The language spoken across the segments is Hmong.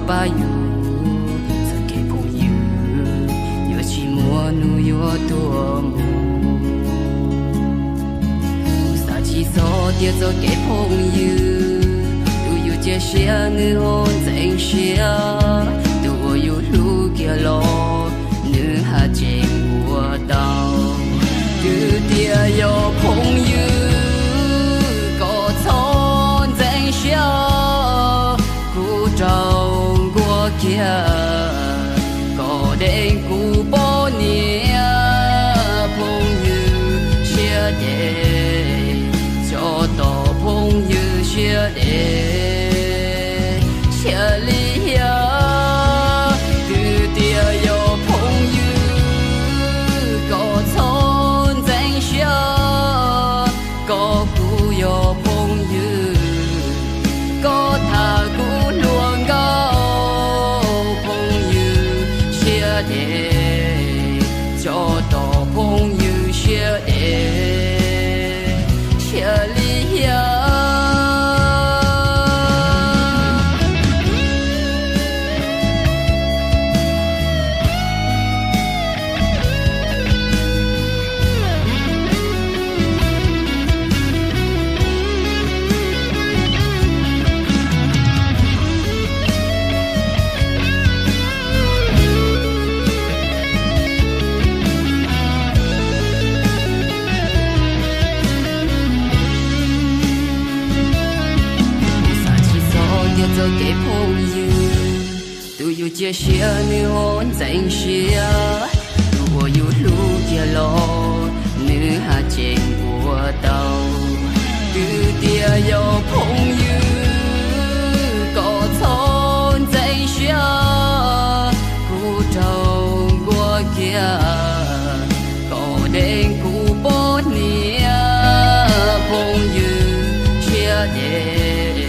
pab yus, txoj kev phooj ywg yuav tsis muaj hnub yuav tuag mus. Kuv xav tsis txog tias txoj kev phooj ywg, tus yus cia siab nws ho ntxeev siab, tus uas yus hlub kiag los nws haj tseem ua tau. Twb tias yog phooj ywg, koj txhob ntxeev siab, kuv raug nkuaj kiag, koj deev kuv poj niam. Phooj ywg siab dej, tso tos phooj ywg siab dej, xya li xya. Twb tias yog phooj ywg, koj txhob ntxeev siab, koj kuj yog phooj ywg, koj tham kuv hluas nkauj. Phooj ywg siab dej, tso tos phooj ywg siab dej, xya li xya. Xav tsis txog tias txoj kev phooj ywg, tus yus cia siab nws ho ntxeev siab, tus uas yus hlub kiag los nws haj tseem ua tau. Twb tias yog phooj ywg, koj txhob ntxeev siab, kuv raug nkuaj kiag, koj deev kuv poj niam. Phooj ywg siab dej,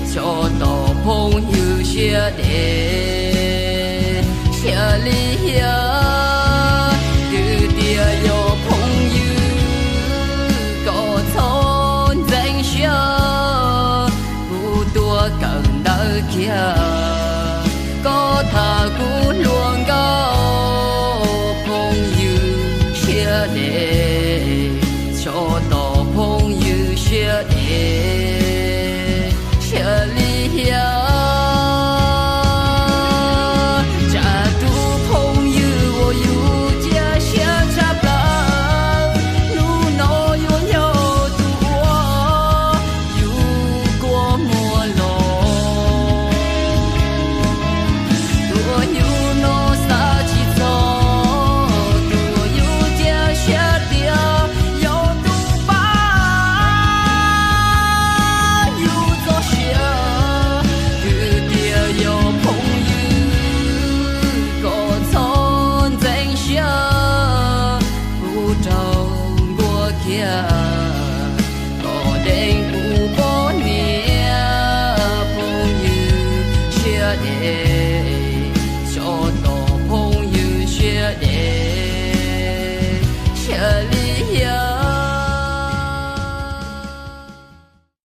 tso tos phooj ywg siab dej, xya li xya. Twb tias yog phooj ywg, koj txhob ntxeev siab, kuv tuaj kawm ntawv kiag, koj tham kuv hluas nkauj. Phooj ywg siab dej, tso tos phooj ywg siab dej,